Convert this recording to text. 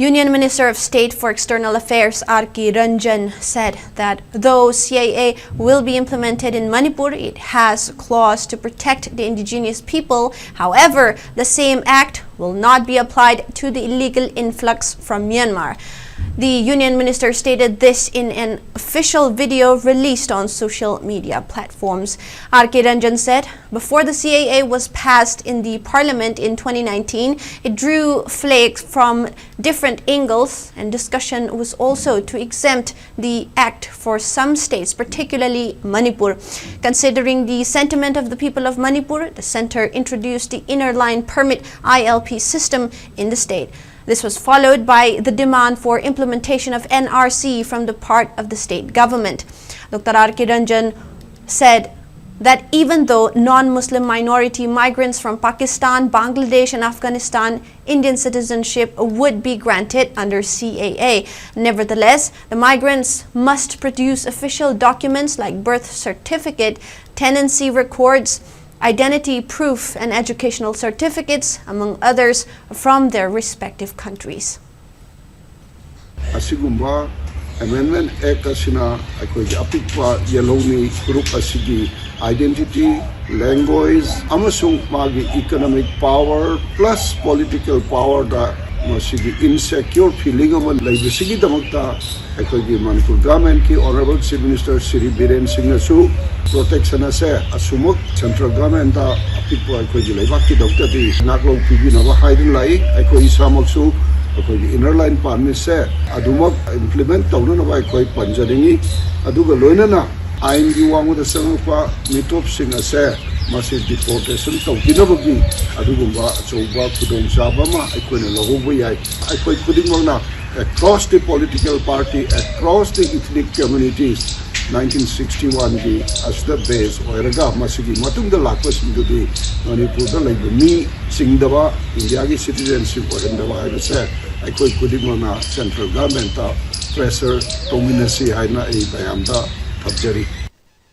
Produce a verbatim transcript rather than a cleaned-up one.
Union Minister of State for External Affairs R K Ranjan said that though C A A will be implemented in Manipur, it has a clause to protect the indigenous people. However, the same act will not be applied to the illegal influx from Myanmar. The Union Minister stated this in an official video released on social media platforms. R K Ranjan said before the C A A was passed in the parliament in twenty nineteen, it drew flags from different angles, and discussion was also to exempt the act for some states, particularly Manipur. Considering the sentiment of the people of Manipur, the center introduced the Inner Line Permit I L P system in the state. This was followed by the demand for implementation of N R C from the part of the state government. Doctor R K Ranjan said that even though non-Muslim minority migrants from Pakistan, Bangladesh, and Afghanistan, Indian citizenship would be granted under C A A. Nevertheless, the migrants must produce official documents like birth certificate, tenancy records, identity proof, and educational certificates, among others, from their respective countries. ꯑꯁꯤꯒꯨꯝꯕ Amendment Act ꯑꯁꯤꯅ ꯑꯩꯈꯣꯏꯒꯤ ꯑꯄꯤꯛꯄ ꯌꯦꯜꯍꯧꯃꯤ group ꯑꯁꯤꯒꯤ identity, language ꯑꯃꯁꯨꯡ ꯃꯥꯒꯤ economic power plus political powerꯗ ꯃꯁꯤꯒꯤ insecure feeling ꯑꯃ ꯂꯩꯕꯁꯤꯒꯤꯗꯃꯛꯇ ꯑꯩꯈꯣꯏꯒꯤ Manipur ꯒꯚꯔꯟꯃꯦꯟꯠꯀꯤ Honourable Chief Minister Shri Biren ꯁꯤꯡꯅꯁꯨ protection ꯑꯁꯦ ꯑꯁꯨꯃꯛ central governmentꯇ ꯑꯄꯤꯛꯄ ꯑꯩꯈꯣꯏꯒꯤ ꯂꯩꯕꯥꯛꯀꯤꯗꯃꯛꯇꯗꯤ ꯉꯥꯛꯂꯧ ꯄꯤꯕꯤꯅꯕ ꯍꯥꯏꯗꯨꯅ ꯂꯥꯛꯏ꯫ ꯑꯩꯈꯣꯏ ꯏꯁꯥꯃꯛꯁꯨ ꯑꯩꯈꯣꯏꯒꯤ Inner Line Permitꯁꯦ ꯑꯗꯨꯃꯛ implement ꯇꯧꯅꯅꯕ ꯑꯩꯈꯣꯏ ꯄꯟꯖꯅꯤꯡꯏ꯫ ꯑꯗꯨꯒ ꯂꯣꯏꯅꯅ ꯑꯥꯏꯟꯒꯤ ꯋꯥꯡꯃꯗ ꯆꯪꯂꯛꯄ ꯃꯤꯇꯣꯞꯁꯤꯡ ꯑꯁꯦ ꯃꯁꯤ deportation ꯇꯧꯕꯤꯅꯕꯒꯤ ꯑꯗꯨꯒꯨꯝꯕ ꯑꯆꯧꯕ ꯈꯨꯗꯣꯡꯆꯥꯕ ꯑꯃ ꯑꯩꯈꯣꯏꯅ ꯂꯧꯍꯧꯕ ꯌꯥꯏ꯫ ꯑꯩꯈꯣꯏ ꯈꯨꯗꯤꯡꯃꯛꯅ across the political party, across the ethnic communities, nineteen sixty-oneꯒꯤ ꯑꯁꯤꯗ base ꯑꯣꯏꯔꯒ ꯃꯁꯤꯒꯤ ꯃꯇꯨꯡꯗ ꯂꯥꯛꯄꯁꯤꯡꯗꯨꯗꯤ ꯃꯅꯤꯄꯨꯔꯗ ꯂꯩꯕ ꯃꯤ ꯆꯤꯡꯗꯕ, ꯏꯟꯗꯤꯌꯥꯒꯤ citizenship ꯑꯣꯏꯍꯟꯗꯕ ꯍꯥꯏꯕꯁꯦ ꯑꯩꯈꯣꯏ ꯈꯨꯗꯤꯡꯃꯛꯅ central governmentꯇ pressure ꯇꯧꯃꯤꯟꯅꯁꯤ ꯍꯥꯏꯅ ꯑꯩ ꯃꯌꯥꯝꯗ ꯊꯝꯖꯔꯤ꯫